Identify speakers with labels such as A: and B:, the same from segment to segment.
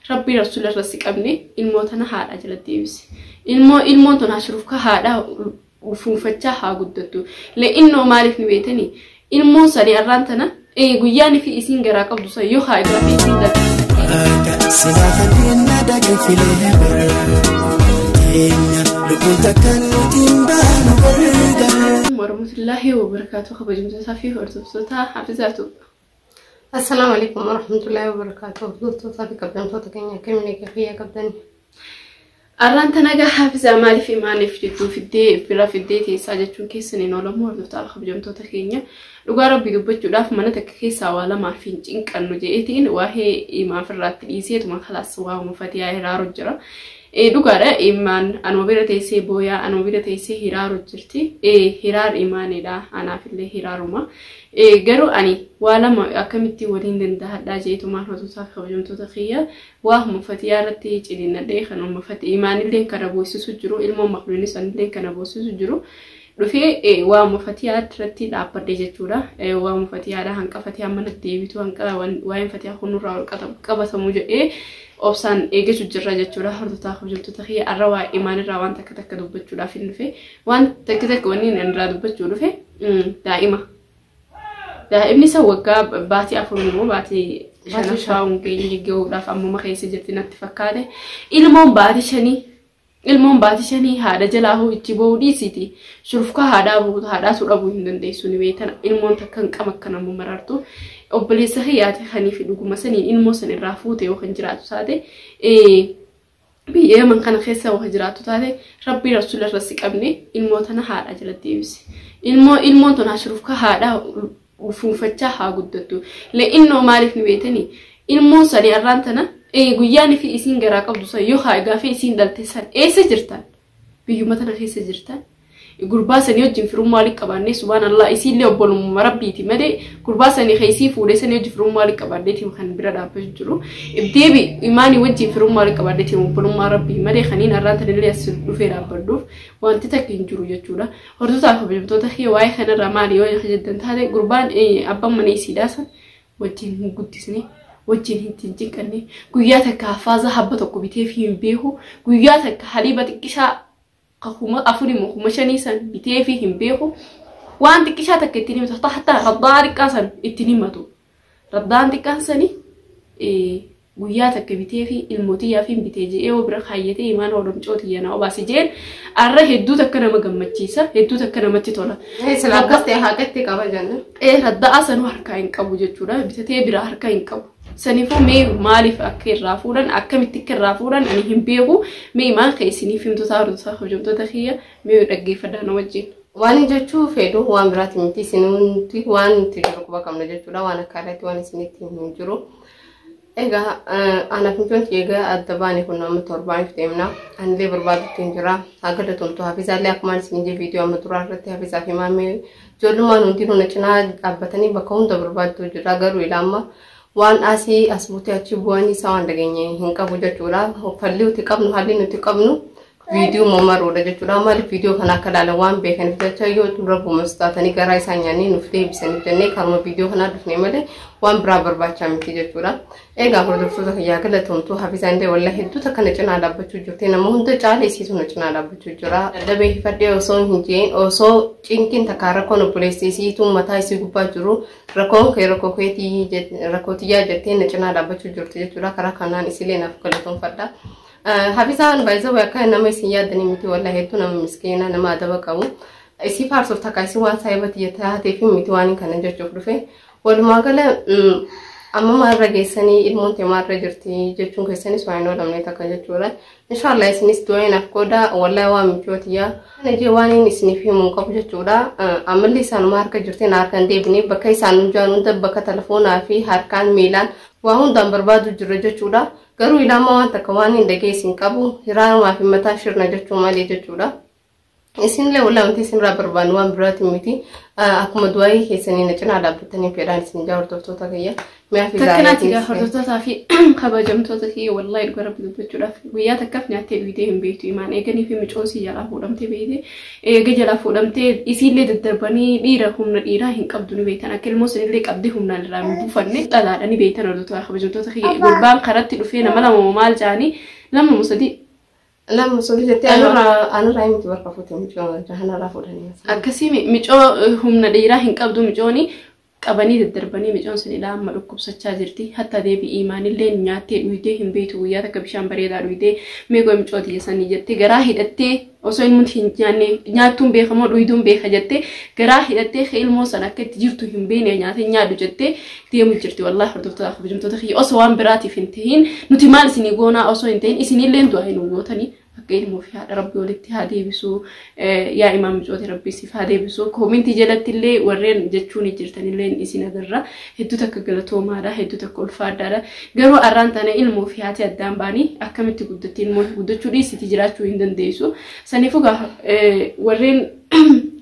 A: Rabbii rasuula irra si qabne ilmoo tana haadha jalatti deebise. Ilmoo ilmoon tun ashrufka haadha fuunfachaa haa guddattu. Le'innoo maaliif ni beetanii? Ilmoon sanii arraan tana guyyaan fi isiin garaa qabdu san yoo haa fi isiin dhaltu.
B: Silaa kanneen daga filee bara teenya lubbuun takka nuti hin baanu gargar.
A: Warahmatullaahi wabarakaatuh kabajamtootaa fi hordoftoota Hafizaatu.
C: Assalaamu alaikum warahmatullahi wabarakaatuh. Hordoftoota fi kabajamtoota keenya akkamiin egaa fayyaa qabdani?
A: Arraan tana egaa Hafizaa maaliif imaaniif jidduu fiddee bira fiddee teessaa jechuun keessan hin oolamu hordoftoota fi kabajamtoota keenya. Dhugaa rabbii dubbachuudhaaf mana takka keessaa waa lamaaf hin cinqannu je'eetiin waa'ee imaaf irraatti dhiiseetuma kalaas waa uumfatee hiraaru jira. Dhugaadha imaan anuma bira teessee booyaa anuma bira teessee hiraaru jirti. Hiraar imaanidha anaafillee hiraaruma. Garuu ani waa lama akkamitti waliin danda'adhaa jeetumaan hordoftoota fi kabajamtoota kiyya waa uumfatiyaa irratti ciniinnadhee kan uumfate imaanillee kana boosisu jiru ilmoon maqluuni sanillee kana boosisu jiru. Dhufee waa uumfatiyaa irratti dhaabbadhe jechuudha. Waa uumfatiyaadha hanqa fatiyaa mana deebitu hanqa waa'een fatiyaa kunurraa ol qabatamu jedhee obsaan eeggachuu jirra jechuudha. Hordoftoota kabajamtoota kiyya arra waa imaanirraa waan takka takka dubbachuudhaaf hin dhufe. Waan takka takka wanni inni irraa dubbachuu dhufe daa'ima. Daa'imni isa waggaa baatii 4 immoo baatii shanaffaa hongeenye gahuudhaaf ammuma keessa jirti natti fakkaate. Ilmoon baatii 5 ilmoon baatii 5 haadha jalaa hoo ichi ba'uu dhiisiti. Shurufkaa haadhaa buutu haadhaatu dhabuu hin dandeessu ni beektan. Ilmoon takka hin qaba akka nama marartu. Obboleessa kiyyaati kanii fi dhuguma saniin ilmoo san irraa fuute yoo kan jiraatu taate biyya Yaman kana keessa yoo jiraatu taate rabbii rasuula irra si qabne ilmoo tana haadha jalatti deebise. Ilmoo ilmoon tun ashrufka haadhaa fuunfachaa haa guddattu. Le'innoo maaliif ni beetanii? Ilmoon sanii arraan tana guyyaan fi isiin garaa qabdu san yoo haa gaafa isiin dhalte san eessa jirtan? Biyyuma tana keessa jirtan? Gurbaa sanii wajjin firummaa walitti qabaannee subhaanallah isiillee obbolummaa rabbiiti malee gurbaa sanii keessii fuudhee sanii wajjin firummaa walitti qabaanneetiin kan bira dhaabbatu jiru. Deebi imaanii wajjin firummaa walitti qabaanneetiin obbolummaa rabbii malee kaniin arraan tanillee as dhufee dhaabbadhuuf wanti takka hin jiru jechuudha. Hordoftoota fi kabajamtoota kiyya waa'ee kanarraa maali yoo jettan taate gurbaan abbaan mana isiidhaa san wajjin hin guddisne wajjin hin cinqanne guyyaa takka haffaaza habba tokko biteef hin beeku guyyaa takka haliiba xiqqishaa 4000 moo 5000 san bitee fi hin beeku waan xiqqishaa takka ittiin himatu hatta raddaa xiqqaa san ittiin himatu raddaan xiqqaan sani guyyaa takka bitee fi ilmootiyyaa fi bitee je'ee yoo bira kaayyatee imaan hodhomcoo tiyya na obaasi jeen arra hedduu takka nama gammachiisa hedduu takka namatti tola.
C: Sila akkas ta'e haqatti qaba jenna.
A: Raddaa sanuu harkaa hin qabu jechuudha bitatee bira harkaa hin qabu. Saniifuu mee maaliif akka irraa fuudhan akkamitti akka irraa fuudhan ani hin beeku mee maal ka isiniif himtoota hordoftoota kabajamtoota kiyya mee dhaggeeffadhaa na wajjin.
C: Waan jechuu fedhu waan biraati miti isin hundi waan nuti jiru quba qabna jechuudha waan akka irratti waan isinitti hin jiru. Egaa anaaf mitoon egaa adda baane kun amma torbaaniif deemna. Anillee barbaadutti hin jira. Haa galatomtu Hafizaallee akkuma isin jee viidiyoo amma duraa irratti Hafizaa fi maamee ijoollummaan hundinuu na cinaa dhaabbatanii bakka hunda barbaaddu jira. Garuu ila amma waan asii as buutee achi bu'anii isaa waan dhageenye hin qabu jechuudha. Falli nuti qabnu haalli nuti qabnu viidiyoo mamaruudha jechuudha. Maaliif viidiyoo kana akka ilaalan waan beekaniif jecha yoo dura buumas taatanii garaa isaan nyaannee nuuf deebisaniif jennee karuma viidiyoo kanaa dhufne malee waan biraa barbaachaa miti jechuudha. Egaa hordoftoota kiyyaa galatomtuu Hafizaan illee wallahi hedduu takka na cinaa dhaabbachuu jirti. Nama hunda caala isiitu na cinaa dhaabbachuu jira. Dadhabee hifadhee osoo hin jeen osoo cinqiin takka rakkoon obboleessi isiitu mataa isii gubbaa jiru rakkoon kee rakkoo keetii rakkoo tiyyaa jettee na cinaa dhaabbachuu jirti jechuudha. Karaa kanaan isiilee naaf galatoomfadha. Hafizaan baay'ee akka nama isin yaaddanii miti wallahi hedduu nama miskiina nama adaba qabu. Isii faarsuuf takka isii waan saayiba tiyya taateef miti waan kana jechuuf dhufe. Walumaa gala amma maalirra geessanii ilmoon tee maalirra jirti jechuun keessanis waan hin oolamne takka jechuudha. Inshaallah isinis du'aa naaf godha wallahi waan michoo tiyya. Kana jee waan inni isiniif himuu hin qabu jechuudha. Ammallee isaanuma harka jirti na harka hin deebine bakka isaan hojjaan hunda bakka telefoonaa fi harkaan miilaan waa hundaan barbaadu jirra jechuudha. Garuu ilaamaa waan takka waan hin dhageessin qabu hiraarumaa fi mataa shirna jechuu malee jechuudha. Isinillee walaa wanti isinirraa barbaannu waan biraati miti. Akkuma du'aayii keessanii na cinaa dhaabbatanii fedhaan isin jaa hordoftoota kiyya. Mi'a fi
A: Takkanaati egaa hordoftootaa fi kabajamtoota kiyya, wallahi dhuga Rabbi dubbachuudhaaf guyyaa takkaaf nyaattee dhugdee hin beektu imaan. Eeganii fi micoon si jalaa fuudhamtee beekte, eega jalaa fuudhamtee isiillee daddarbanii dhiira humna dhiiraa hin qabdu ni beektan, akka ilmoo sanillee qabdee humnaan irraa hin buufanne dhalaadha ni beektan. Hordoftoota kabajamtoota kiyya, gurbaan karatti dhufee nama lama maal jaanii, lama moo sadii?
C: Lama sodii jettee anurraa miti bakka fuute, mucoo jahanarraa fuudhanii.
A: Akkasii micoo humna dhiiraa hin qabdu, micooni qabanii daddarbanii, micoon sun amma dhukkubsachaa jirti. Hatta deebii imaanillee nyaattee dhugdee hin beektu, guyyaa takka bishaan bareedaa dhugdee meeqoo micoo tiyya jettee garaa hidhattee, osoo ilmoon hin nyaanne nyaattuun beekamoo dhugduun beeka jettee garaa hidhattee ilmoo sana akka itti jirtu hin beekne nyaatee nyaadhu jettee deemu jirti. Wallaahi hordoftoota kabajamtoota kiyya, osoo waan biraatiif hin tahin, nuti maal isinii goonaa osoo hin tahin, isinillee du'aa hin gootanii akka ilmoo fi haadha Rabbi walitti haa deebisu, yaa imaam micooti Rabbi siif haa deebisu. Koomentii jalatti illee warreen jechuun jirtanillee isin agarra, hedduu takka galatoomaadha, hedduu takka ulfaadhaadha. Garuu arraan tana ilmoo fi haati addaan baanii akkamitti guddatti? Ilmoo guddachuu dhiisiti jiraachuu hin dandeessu. Saniifuu warreen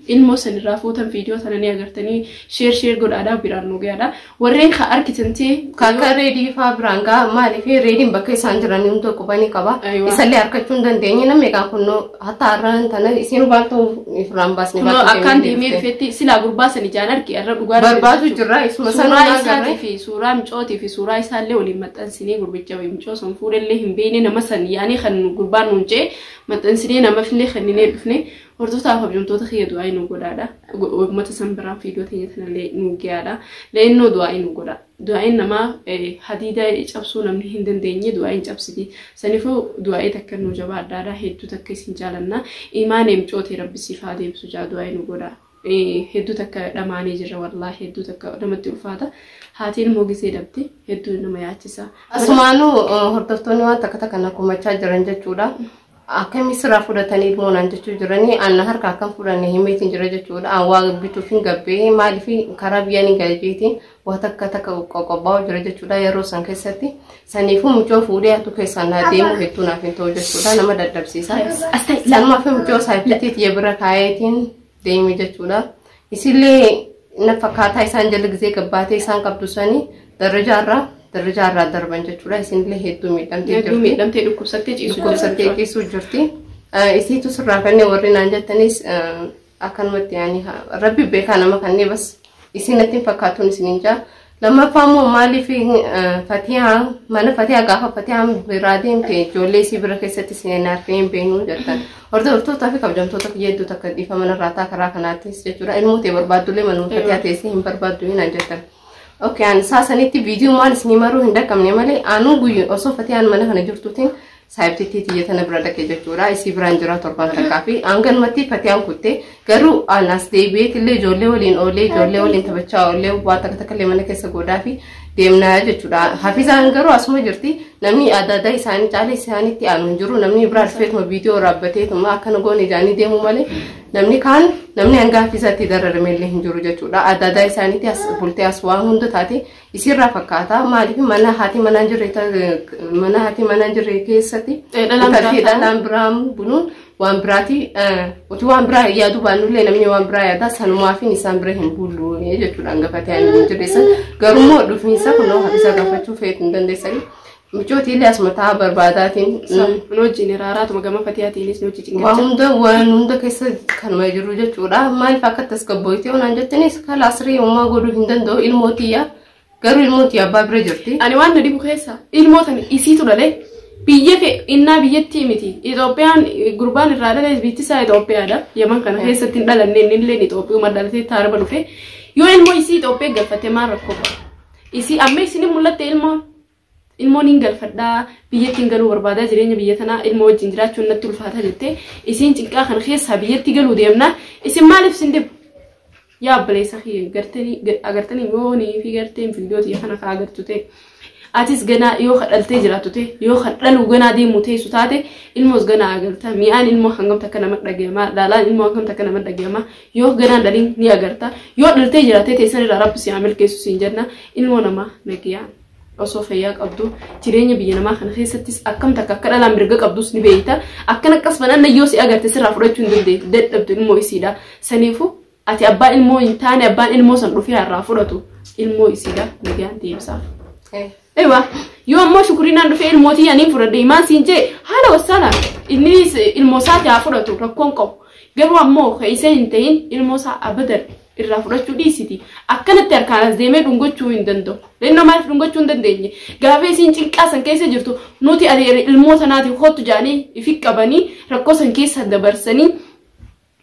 A: ilmoo sanirraa fuutan viidiyoo sana ni agartanii, share share godhaadha, biraan nu gahaadha. Warreen ka argitan ta'e
C: Akka reedii fa'aa biraan ga'a, maaliif reediin bakka isaan jiran hunda qubanii qaba. Isallee argachuu hin dandeenye, namni egaa kunnoo hatta har'aan tana isin baattuu ifirraan baasne.
A: Kunoo akkaan deemee dhufetti silaa gurbaa san ijaan arge irra dhugaa
C: barbaadu jirra isuma
A: sana. Suuraa isaatii fi suuraa micootii fi suuraa isaallee waliin maxxansinee, gurbicha micoo sun fuudhellee hin beekne, nama san yaanii kan gurbaan nuun ce'e maxxansinee namafillee kenninee dhufne. Hordoftoota kabajamtoota kiyya, du'aa nu godhaadha. Uummata san biraan viidiyoo teenya tanallee nu gahaadha. Leennoo du'aa nu godha. Du'aa'iin namaa hadiida cabsuu namni hin dandeenye du'aa'iin cabsiti. Saniifuu du'aa'ii takka nu jabaadhaadha. Hedduu takka isin jaalanna. Imaanee micootee Rabbi siif haa deebisu jaa du'aa'ii nu godha. Hedduu takka dhamaanii jirra, wallaahi hedduu takka namatti ulfaata. Haatiin immoo gisee dhabde hedduu nama yaachisa.
C: Asumaanuu hordoftoonni waan takka takka na komachaa jiran jechuudha. Akkami sirraa fudhatanii ilmoo naan jechuu jiranii, anna harka akkam fudhanne himeetiin jira jechuudha. An waa bituuf hin gabbee, maaliif karaa biyyaa ni galcheetiin waa takka takka qoqophaa'u jira jechuudha yeroo san keessatti. Saniifuu mucoo fuudhee hatu keessaan naa deemu hedduu naaf hin ta'u jechuudha, nama dadhabsiisa. Sanumaaf mucoo saayifitiit bira kaayeetiin deeme jechuudha. Isillee na fakkaataa isaan jala gisee gabbaatee isaan qabdu sanii darajaarraa darajaarraa darban jechuudha. Isinillee hedduu miidhamtee
A: jirti. Hedduu miidhamtee dhukkubsattee ciisuu
C: dhukkubsattee ciisuu jirti. Isiitu sirraa kanneen warri naan jettanis akkanumatti yaani Rabbi beekaa nama kanneen bas isin natti hin fakkaatuun isiniin jaa. Lammaffaa immoo maaliif Fatihaa mana Fatihaa gaafa Fatihaan biraa deemte ijoollee isii bira keessatti isin argee hin beeknu jettan. Hordoftootaa fi kabajamtoota kiyya, hedduu takka dhiifama narraa ta'a karaa kanaattis jechuudha. Ilmoo ta'e barbaaddullee manuma Fatihaa teessee hin barbaaddu hin jettan. Okay, ani isaa sanitti viidiyoo maal isinii maruu hin dhaqqabne malee, anuu guyyu osoo Fatihaan mana kana jirtuutiin saayibtittii tiyya tana bira dhaqe jechuudha. Isii biraan jira torban takkaa fi hanganumatti Fatihaan kutte, garuu an as deebi'eetillee ijoollee waliin oolee, ijoollee waliin taphachaa oolee, waa takka takka illee mana keessa godhaa fi deemnaa jechuudha. Hafizaan garuu asuma jirti. Namni adda addaa isaanii caala isaanitti aanu hin jiru. Namni biraa dhufeetuma viidiyoo raabbateetuma akkana goone ijaanii deemu malee namni kaan namni hanga hafizaatti dararame illee hin jiru jechuudha. Adda addaa isaaniitti as bultee as waan hunda taate isirraa fakkaata. Maaliif mana haati manaan jirre, mana haati manaan jirre keessatti dhalaan biraa buluun waan biraati. Utuu waan biraa yaaduu baannullee namni waan biraa yaada, sanumaafin isaan bira hin bullu jechuudha hangafatee ani hin jirre. Garuu dhufiinsa kunoo hafisa gaafachuu feetu hin dandeessanii. Michootiillee asuma taa'aa barbaadaatiin.
A: Nu wajjin hiraaraatuma gama Fatiyaatiinis nu wajjin
C: Waan hunda waan hunda keessa kanuma jiru jechuudha. Maaliif akka tasgabbooyitee onaan jettanis kalaasrii uumaa godhuu hin danda'u ilmootiyyaa. Garuu ilmootiyyaa abbaa bira jirti.
A: Ani waan na dhibu keessa ilmoo tani isiitu dhalee biyya fe innaa biyyattii miti. Itoophiyaan gurbaan irraa dhalee biyyi isaa Itoophiyaadha. Yaman kana keessatti hin dhalanne, inni illee Itoophiyuma dhalatee taarba dhufe. Yoo ilmoo isii Itoophiyaa galfatte maal rakkoo qaba? Isii amma isinin mul'atte ilmoon ilmoon hin galfadhaa, biyyatti hin galuu barbaadaa, jireenya biyya tanaa ilmoo wajjin jiraachuun natti ulfaata jettee isiin cinqaa kana keessaa biyyatti galuu deemnaa, isin maaliif isin dhibu? Yaa obboleessa kiyya, gartanii agartanii yoonii fi garteen viidiyoo tiyya kana kaa agartu ta'e, atis ganaa yoo kadhaltee jiraattu ta'e, yoo kadhaluu ganaa deemu teessu taate, ilmoos ganaa agarta. Mi'aan ilmoo hangam takka nama dhagayama, dhaalaan ilmoo hangam takka nama dhagayama, yoo ganaan dhaliin ni agarta. Yoo dhaltee jiraattee teessan irraa Rabbi si haa milkeessu siin jenna. Ilmoo namaa nagayaan Osoo fayyaa qabdu jireenya biyya namaa kana keessattis akkam takka akka dhalaan mirga qabdus ni beekta. Akkan akkas bananna yoo si agarte sirraa fudhachuu hin dandeettu dadhabdu ilmoo isiidha. Saniifuu ati abbaa ilmoo hin taane abbaan ilmoo san dhufee har'aa fudhatu ilmoo isiidha nagaan deebisaaf. Ewa yoo ammoo shukurinaan dhufee ilmootii aniin fudhadhe himaan siin jee haala wassaalaan innis ilmoo isaati haa fudhatu rakkoon qabu. Garuu ammoo ka isa hin ta'in ilmoo isaa abadan irraa fudhachuu dhiisiti. Akkanatti harkaan as deemee dhungachuu hin danda'u. Lennoo maaliif dhungachuu hin dandeenye? Gaafa isiin cinqaa san keessa jirtu nuti ati ilmoo sanaatiif kottu jedhanii ifi qabanii rakkoo san keessa dabarsanii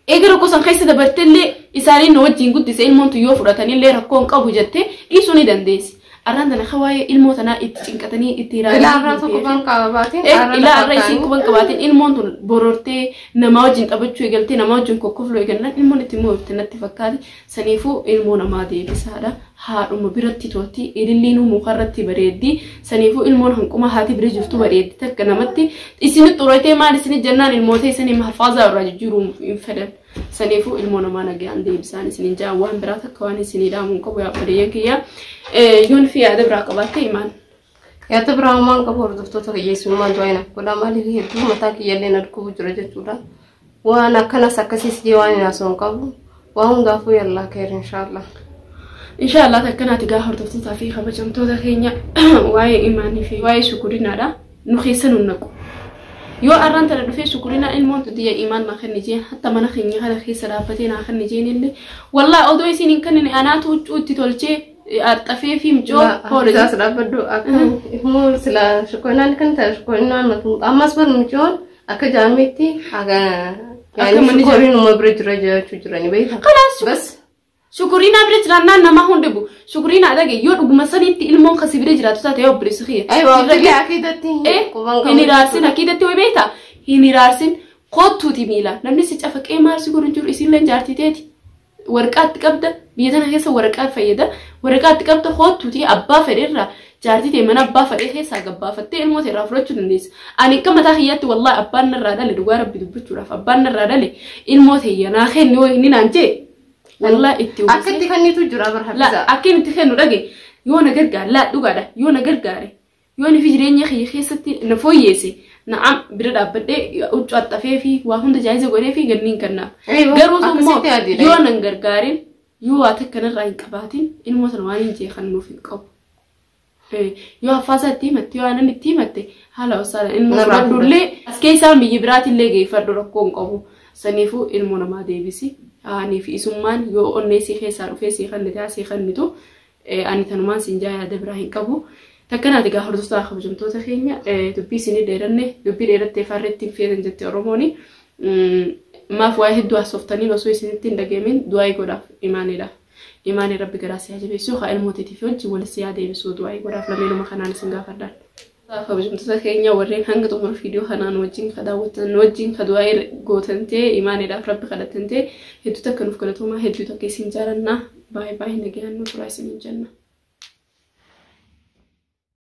A: eega rakkoo san keessa dabartellee isaaniin nu wajjin guddise ilmoon tun yoo fudhatanillee rakkoo hin qabu jettee dhiisuu ni dandeessi. Arraan tana ka waa'ee ilmoo tanaa itti cinqatanii itti
C: Ilaa irraa tokko kan qabaatiin.
A: Ilaa irra isiin quban qabaatiin ilmoon tun borortee namaa wajjin taphachuu eegaltee namaa wajjin kokkofluu eegalnaan ilmoon itti moofte natti fakkaate. Saniifuu ilmoo namaa deebisaadha. Haadhuma biratti tolti ililliin mukarratti bareeddi. Saniifuu ilmoon hanquma haati bira jirtu bareeddi takka namatti isin xuraytee maal isin jennaan ilmoota isin hafaazaa irraa jijjiiruu hin fedhan. Saniifuu ilmoo namaa nagaan deebisaan isin jaa waan biraa takka waan isinii dhaamuun qabu yaa obboleeyyan kiyya. Yoon fi yaada biraa qabaatte himaan.
C: Yaada biraa waan qabu hordoftoota kiyyeessummaan du'aa hin godha maaliif hedduu mataa kiyyallee na dhukkubu jira jechuudha. Waan akkanas akkasiis jee waan hin haasa'u qabu. Waan hundaafuu yallaa keer inshaallah.
A: Inshaallah takkanaati gaa hordoftootaa fi kabajamtoota keenya waa'ee imaanii fi waa'ee shukurinaadha. Nu keessa nu naqu. Yoo arraan tana dhufee shukurinaa ilmoon tiyya imaan naa kenni jeen hatta mana keenya kana keessa dhaabbatee naa kenni jeen illee wallaa odoo isiin hin kennine anaatu huccuu itti tolchee axxafee fi micoo hoolaa.
C: Isaas dhaabbadhu akka immoo sila shukurinaan kan ta'e shukurinaan ammas bar micoon akka jaamitti
A: Akka manni
C: shukurinuma bira jira jechuu jirani beektaa.
A: Kalaas
C: Bas
A: shukurinaa bira jiraannaan namaa hundi bu shukurinaa dhage yoo dhuguma sanitti ilmoon kasi bira jiraatu taate yoo obboleessi kiyya.
C: aywa biyya akiidatti
A: Hin iraarsin akiidatti way beektaa hin iraarsin kottuuti miila namni si cafaqee maal si godhu hin jiru isiillee jaartii teeti. Waraqaatti qabda biyya tana keessa waraqaa fayyada waraqaatti qabda kottuuti abbaa fedheerraa jaartii ta'e mana abbaa fedhee keessaa gabbaafattee ilmoo ta'e irraa fudhachuu dandeessa. Ani akka mataa kiyyaatti wallaahi abbaan narraa dhale dhugaa rabbi dubbachuudhaaf abbaan narraa dhale ilmoo ta'e naa kenni yoo inni naan jee wallaahi itti
C: Akka
A: uwwisee.
C: itti kennitu jira bar
A: La
C: hafisa.
A: akka inni itti kennu dhage yoo na gargaare laa dhugaadha yoo na gargaare yoo ni fi jireenya kiyya keessatti na fooyyeesse na'am bira dhaabbadhee huccuu axxafee fi waa hunda jaayiza godhee fi ganniin kennaaf. Garuu immoo yoo nan gargaarin yoo waa takka narraa hin qabaatin ilmoo sana waan hin jeeqan nuuf hin qabu. Yoo haffaasaa itti himatte yoo aannan itti himatte haala wasaala ilmoo
C: Narraa
A: fudhadhullee as keessaa biyya biraatillee geeffadhu rakkoo hin qabu. Saniifuu ilmoo namaa deebisi. Ani fi isummaan yoo onnee sii keessaa dhufee sii kennitaa sii kennitu ani tanumaan siin jaa yaada biraa hin qabu. Takkanaati gaa hordoftoota kabajamtoota keenya dubbii isinii dheeranne dubbii dheerattee farreetti hin feetan jette Oromooni. Maaf waa'ee hedduu haasoftaniin osoo isinitti hin dhageemin du'aa godhaaf imaaniidhaaf. Imaanii rabbi garaa si haa jabeessu haa ilmootiitiif wajjin wal si haa deebisu du'aa godhaaf lameenuma kanaan isin gaafadhaan. Kabajamtoota keenya warreen hanga xumura viidiyoo kanaan wajjin ka daawwatan wajjin ka du'aa gootan ta'e imaaniidhaaf rabbi kadhatan ta'e hedduu takka nuuf galatoomaa hedduu takka isin jaalannaa baay'ee baay'ee nagayaan nu turaa isiniin jenna.